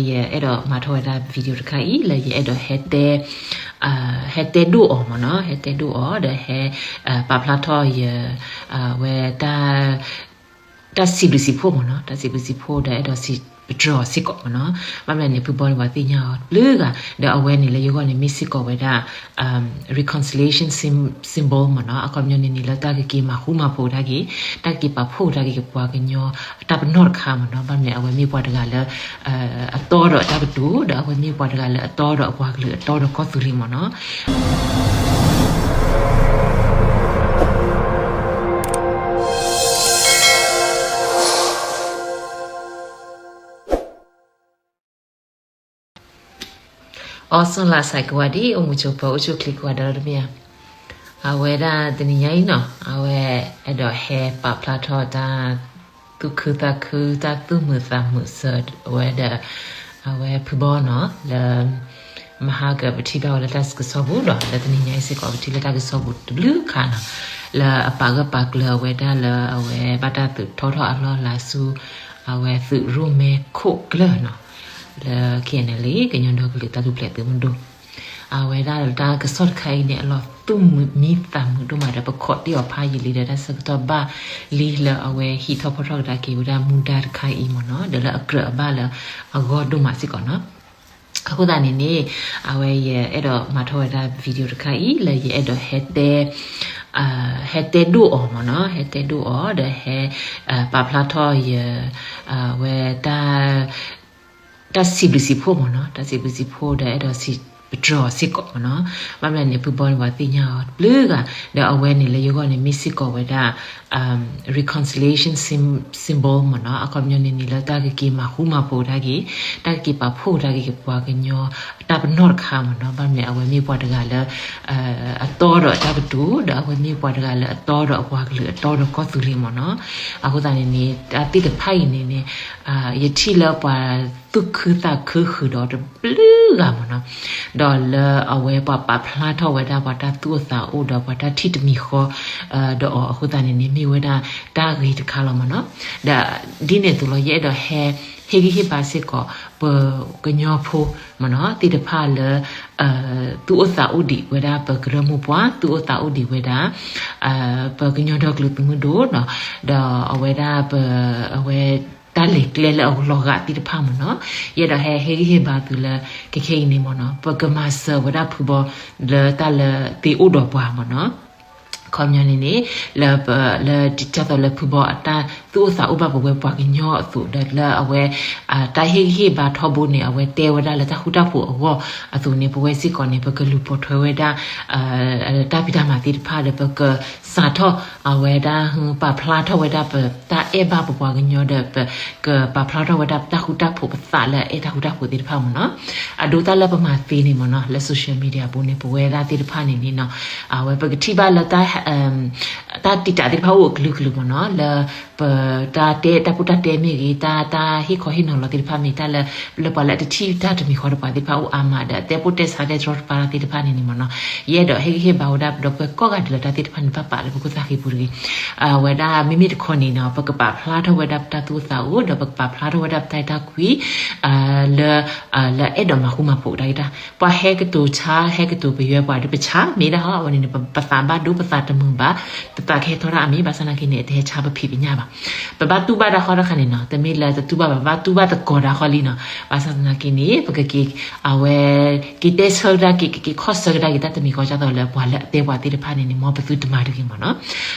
ယအဲၣ်ဒိးမၤထီၣ်ဝဲဒၣ် video တခါအံၤ လၢယအဲၣ်ဒိးဟဲတဲ ဟဲတဲဒိၣ်အီၤမ့ၢ်နီၤ, ဟဲတဲဒိၣ်အီၤ ဒီးဟဲ ပာ်ဖျါထီၣ်ယ ဝဲတၢ် တၢ်စံးဘျုးစံးဖှိၣ်မ့ၢ်နီၤ, တၢ်စံးဘျုးစံးဖှိၣ်ဒီးအဲၣ်ဒိးစံးပတြၢၤအီၤစ့ၢ်ကီးမ့ၢ်နီၤ. ဘၣ်မနုၤန့ၣ် ဖုဘီန့ၣ် ပှၤသ့ၣ်ညါအီၤတဘျုးဂၤ ဒီးအဝဲန့ၣ်လၢယဂီၢ်န့ၣ် မ့ၢ်စ့ၢ်ကီးဝဲဒၣ် reconciliation symbol မ့ၢ်နီၤ. အခီပညီန့ၣ်န့ၣ် လၢတၢ်ကက့ၤမၤဃူမၤဖိးတၢ်က့ၤ, တၢ်ကက့ၤပာ်ဖှိၣ်တၢ်က့ၤ ကပှၤကညီတၢ်ပနီၣ်တခါမ့ၢ်နီၤ. ဘၣ်မနုၤန့ၣ် အဝဲမ့ၢ်ပှၤတဂၤလၢ အတီဒီးတၢ်ကတိၤ ဒီးအဝဲမ့ၢ်ပှၤတဂၤလၢအတီဒီးအပှၤကလုာ် အတီဒီးကီၢ်သူလ့ၤမ့ၢ်နီၤ. အီ စီၤလးစဲး ကိးဂၤဒဲး အိၣ်မူကၠိပၢၤအိၣ်ဆူၣ်ချ့ကိးဂၤဒဲးလီၤတမ့ၢ်ဧါ. အဝဲဒၣ်တနံၤညါအံၤနီၤ အဝဲအဲၣ်ဒိးဟဲပာ်ဖျါထီၣ်တၢ်သူၣ်ခုသးခု တၢ်သူၣ်မုာ်သးမုာ်စၢၤဝဲဒီး အဝဲဖုဘီနီၤ လၢ မဟါကပထံၣ်ဘၣ်ဝဲလၢတၢ်ကစီၣ်ပူၤဒီး လၢတနံၤညါအံၤစ့ၢ်ကီး ပထံၣ်လၢတၢ်ကစီၣ်ပူၤတဘျုးခါနီၤ လၢအပာ်ဂၢၢ်ပာ်ကျၢၤအဝဲဒၣ်လၢအဝဲဘၣ်တၢ်သုးထီထီၣ်အလီၢ်အလၤဆူ အဝဲသုးရိၣ်မဲခိၣ်ကျၢၢ်နီၤ လၢ KNLA ကညီဒီကလုာ်တၢ်ထူၣ်ဖျဲးသုးမုၢ်ဒိၣ် အဝဲဒၣ်လၢတၢ်ကစီၣ်တခါအံၤန့ၣ် အလီၤသူၣ်မုာ်မံသးမုာ်ဒိၣ်မးဒီး ပခိးတ့ၢ်အီၤဖးယံာ်လံဒီး တၢ်ဆၢကတီၢ်ဘၣ်လံလၢအဝဲဟံးထီၣ်ဖီၣ်ထီၣ်ကဒါက့ၤဝဲဒၣ်မူဒါတခါအံၤမ့ၢ်နီၤ ဒီးလၢအကြၢးအဘၣ်လၢအဂီၢ်ဒိၣ်မးစ့ၢ်ကီးနီၤ. အဃိသတးန့ၣ်န့ၣ် အဝဲယအဲၣ်ဒိးမၤထီၣ်ဝဲဒၣ် video တခါအံၤ လၢယအဲၣ်ဒိးဟဲတဲ ဟဲတဲဒိၣ်အီၤမ့ၢ်နီၤ ဟဲတဲဒိၣ်အီၤ ဒီးဟဲ ပာ်ဖျါထီၣ်ယ ဝဲတၢ် တၢ်စံးဘျုးစံးဖှိၣ်မ့ၢ်နီၤ တၢ်စံးဘျုးစံးဖှိၣ်ဒီးအဲၣ်ဒိးစံးပတြၢၤအီၤစ့ၢ်ကီးမ့ၢ်နီၤ. ဘၣ်မနုၤန့ၣ် ဖုဘီန့ၣ် ပှၤသ့ၣ်ညါအီၤတဘျုးဂၤ ဒီးအဝဲန့ၣ်လၢယဂီၢ်န့ၣ် မ့ၢ်စ့ၢ်ကီးဝဲဒၣ် reconciliation symbol မ့ၢ်နီၤ. အခီပညီန့ၣ်န့ၣ် လၢတၢ်ကက့ၤမၤဃူမၤဖိးတၢ်က့ၤ, တၢ်ကက့ၤပာ်ဖှိၣ်တၢ်က့ၤ ကပှၤကညီအတၢ်ပနီၣ်တခါမ့ၢ်နီၤ. ဘၣ်မနုၤန့ၣ် အဝဲမ့ၢ်ပှၤတဂၤလၢ အတီဒီးတၢ်ကတိၤ ဒီးအဝဲမ့ၢ်ပှၤတဂၤလၢအတီဒီးအပှၤကလုာ် အတီဒီးကီၢ်သူလ့ၤမ့ၢ်နီၤ. အဃိသတးန့ၣ်န့ၣ် တၢ်သ့ၣ်တဖၣ်အံၤန့ၣ်န့ၣ် ယထံၣ်လၢပှၤသူၣ်ခုသးခုဃုာ်ဒီးတဘျုးဂၤမ့ၢ်နီၤ. ဒီးလၢအဝဲပှၤပာ်ဖျါထီၣ်ဝဲဒၣ်ပှၤတၢ်သူၣ်အိၣ်သးအိၣ်ဒီးပှၤတၢ်ထံၣ်တမံၤဃီ ဒီးအီၤအဃိသတးန့ၣ်န့ၣ် မ့ၢ်ဝဲဒၣ်တၢ်ဂ့ၤတခါလီၤမ့ၢ်နီၤ. ဒီးဒ်န့ၣ်အသိးလီၤ ယအဲၣ်ဒိးဟဲ ဟ့ၣ်ဂံၢ်ဟ့ၣ်ဘါစ့ၢ်ကီး ပကညီဖိမ့ၢ်နီၤ သ့ၣ်တဖၣ်လၢ သူၣ်အိၣ်သးအိၣ်ဒံးဝဲဒၣ်ပကရၢမိၢ်ပှၢ် သူၣ်အိၣ်သးအိၣ်ဒံးဝဲဒၣ် ပကညီဒီကလုာ်သုးမုၢ်ဒိၣ်နီၤ. ဒီးအဝဲဒၣ်ပ အဝဲ တၢ်လဲၤကျဲလၢအလီၤဂာ်သ့ၣ်တဖၣ်မ့ၢ်နီၤ. ယအဲၣ်ဒိးဟဲဟ့ၣ်ဂံၢ်ဟ့ၣ်ဘါသုလၢ ခဲခဲအံၤန့ၣ်မ့ၢ်နီၤ ပကမၤစၢၤဝဲဒၣ်ဖုဘီ လၢတၢ်လၢသ့အိၣ်ဒီးပှၤမ့ၢ်နီၤ. အခီပညီန့ၣ်န့ၣ် လၢပ လၢဒ်သိးလၢဖုဘီအတၢ်သူၣ်အိၣ်သးအိၣ်ဘၣ်ပဝဲပှၤကညီအသိး ဒီးလၢအဝဲ တၢ်ဟ့ၣ်ဂံၢ်ဟ့ၣ်ဘါထီဘိန့ၣ် အဝဲတဲဝဲဒၣ်လၢတၢ်ဃူတၢ်ဖိးအဂီၢ်အသိးန့ၣ် ပဝဲစ့ၢ်ကီးန့ၣ် ပကလူၤပိာ်ထွဲဝဲဒၣ် တၢ်ဖံးတၢ်မၤသ့ၣ်တဖၣ်ဒီး ပကစးထီၣ်အဝဲဒၣ် ပာ်ဖျါထီၣ်ဝဲဒၣ်ပတၢ်အဲၣ်ဘၣ်ပပှၤကညီဒီး ပကပာ်ဖျါထီၣ်ဝဲဒၣ်ပတၢ်ဃူတၢ်ဖိး ပသးလၢအအဲၣ်တၢ်ဃူတၢ်ဖိးသ့ၣ်တဖၣ်မ့ၢ်နီၤ. အဒိတၢ်လၢပမၤသ့န့ၣ်မ့ၢ်နီၤ လၢ social media ပူၤန့ၣ် ပဝဲဒၣ်သ့ၣ်တဖၣ်န့ၣ်န့ၣ်နီၤ အဝဲပကထံၣ်ဘၣ်လၢ တၢ်တံာ်တာ်သ့ၣ်တဖၣ်အိၣ်အကလုာ်ကလုာ်မ့ၢ်နီၤ လၢ ပတၢ်တဲ တၢ်ပိၢ်တၢ်တဲမ့ၢ်ဂ့ၤ တၢ် တၢ်ဟ့ၣ်ခီဟ့ၣ်နီၤလီၤသ့ၣ်တဖၣ်မ့ၢ် တၢ်လၢ လၢပှၤလၢအတထံၣ်တၢ်တမံၤဃီဒီးပှၤသ့ၣ်တဖၣ်အိၣ်အါမးဒီး အတဲပိၢ်တဲဆါတဲတြီတပါသ့ၣ်တဖၣ်န့ၣ်န့ၣ်မ့ၢ်နီၤ ယအဲၣ်ဒိးဟ့ၣ်ဂံၢ်ဟ့ၣ်ဘါဝဲဒၣ် ဒီပုၢ်ဝဲၢ်ကိးဂၤဒဲးလၢတၢ်သ့ၣ်တဖၣ်န့ၣ် ပာ်ပာ်လၢပခိၣ်သၣ်ဃံပူၤတဂ့ၤ. အဝဲဒၣ်မ့မ့ၢ်တခီန့ၣ်နီၤ ပကပာ်ဖျါထီၣ်ဝဲဒၣ်ပတၢ်သူၣ်အိၣ်သးအိၣ် ဒီးပကပာ်ဖျါထီၣ်ဝဲဒၣ်ပတၢ်အဲၣ်တၢ်ကွံ လၢ လၢအဲၣ်ဒိးမၤဃူမၤဖိးတၢ်ဂ့ၢ်တၢ် ပှၤဟဲကတိၤဆါ ဟဲကတိၤပယွဲပှၤဒီး ပဆါမ့ၢ်ဒၣ်ဟီ အဝဲန့ၣ်န့ၣ် ပသးဘၣ်ဒိ ပသးတမုာ်ဘၣ် ပသးကဟဲထီၣ်တၢ်အါမံၤ ဘၣ်ဆၣ်သနာ်က့န့ၣ် အတဟဲဆါပဖံးပညၣ်ဘၣ်. ပဘၣ်တူၢ်ဘၣ်တၢ်ဃီတခါန့ၣ်နီၤ တမ့ၢ်လၢတတူၢ်ဘၣ်ဘၣ် ဘၣ်တူၢ်ဘၣ်သကိးတၢ်ဃီလံနီၤ ဘၣ်ဆၣ်သနာ်က့န့ၣ် ပကက့ၤ အဝဲ က့ၤတဲဆၢကဒါက့ၤ ကက့ၤခီၣ်ဆၢကဒါက့ၤ တၢ်တမံၤဃီဒ်သိးလၢပှၤလၢအတဲပှၤသ့ၣ်တဖၣ်န့ၣ်န့ၣ် မ်ပသုတမၤတဂ့ၤမ့ၢ်နီၤ.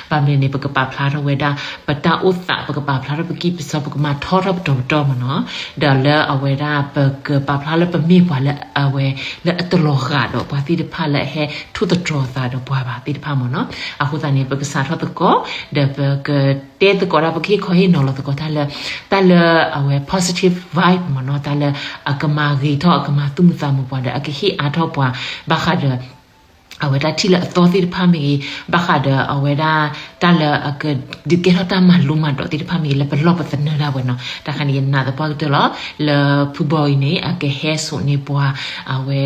ဘၣ်မနုၤန့ၣ် ပကပာ်ဖျါထီၣ်ဝဲဒၣ် ပတၢ်အိၣ်သး ပကပာ်ဖျါထီၣ်ပကံၢ်ပစီ ပကမၤထီထီၣ်ပတီၢ်ပတီၢ်မ့ၢ်နီၤ. ဒီးလၢအဝဲဒၣ် ပကပာ်ဖျါလၢပမ့ၢ်ပှၤလၢအဝဲ လၢအတလီၤဂာ်ဒီးပှၤသ့ၣ်တဖၣ်လၢအဟဲထိၣ်သတြီၤသးဒီးပှၤဘၣ်သ့ၣ်တဖၣ်မ့ၢ်နီၤ. အဃိသတးန့ၣ် ပကစးထီၣ်သကိး ဒီးပကတဲသကိးဒၣ် ပကဟ့ၣ်ခီဟ့ၣ်နီၤလီၤသကိးတၢ်လၢ တၢ်လၢအဝဲ positive vibe မ့ၢ်နီၤ တၢ်လၢအကမၤဂ့ၤထီၣ် အကမၤသူၣ်မုာ်သးမုာ်ပှၤဒီး အကဟ့ၣ်အါထီၣ်ပှၤ ဘၣ်ဃးဒီး အဝဲတၢ်ထံၣ်လၢအသီသ့ၣ်တဖၣ်မ့ၢ်ဂ့ၤ ဘၣ်ဃးဒီးအဝဲဒၣ် တၢ်လၢအကဒုးကဲထီၣ်တၢ်မၤလိမၤဒိးသ့ၣ်တဖၣ်မ့ၢ်ဂ့ၤ လၢပလီၢ်ပသနၢၣ်ဒၣ်ဝဲနီၤ. တၢ်ခါန့ၣ် ယနာ်သပှၢ်ကတၢၢ်လီၤ လၢဖုဘီအံၤန့ၣ် အကဟဲစိာ်န့ၢ်ပှၤ အဝဲ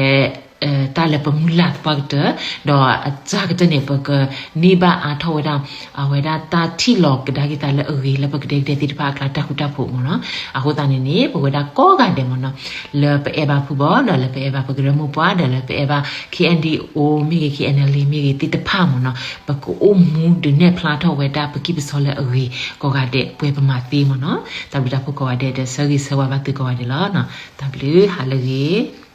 တၢ်လၢပမုၢ်လၢ်သပှၢ်ကတၢၢ်, ဒီးအစှၤကတၢၢ်န့ၣ် ပကန့ၢ်ဘၣ်အါထီၣ်ဝဲဒၣ် အဝဲဒၣ်တၢ်ထံၣ်လီၤကဒါက့ၤသးလၢအဂ့ၤလၢပကဒဲကဒဲသ့ၣ်တဖၣ်အကျါတၢ်ဃူတၢ်ဖိးမ့ၢ်နီၤ. အဃိသတးန့ၣ်န့ၣ် ပဝဲဒၣ်ကိးဂၤဒဲးမ့ၢ်နီၤ, လၢပအဲၣ်ဘၣ်ဖုဘီ ဒီးလၢပအဲၣ်ဘၣ်ကရၢမိၢ်ပှၢ် ဒီးလၢပအဲၣ်ဘၣ် K N D O မ့ၢ်ဂ့ၤ K N L A မ့ၢ်ဂ့ၤသ့ၣ်တဖၣ်မ့ၢ်နီၤ, ပကအိၣ်မူဒုးနဲၣ်ဖျါထီၣ်ဝဲဒၣ်ပကံၢ်ပစီလၢအဂ့ၤ ကိးဂၤဒဲး ပှဲၤပမၤသ့မ့ၢ်နီၤ. တၢ်ဘျုးတၢ်ဖှိၣ်ကိးဂၤဒဲး ဒီးဆၢဂ့ၤဆၢဝါဘၣ်သုကိးဂၤဒဲးလီၤ. တၢ်ဘျုး ဟါလၢအဂ့ၤ.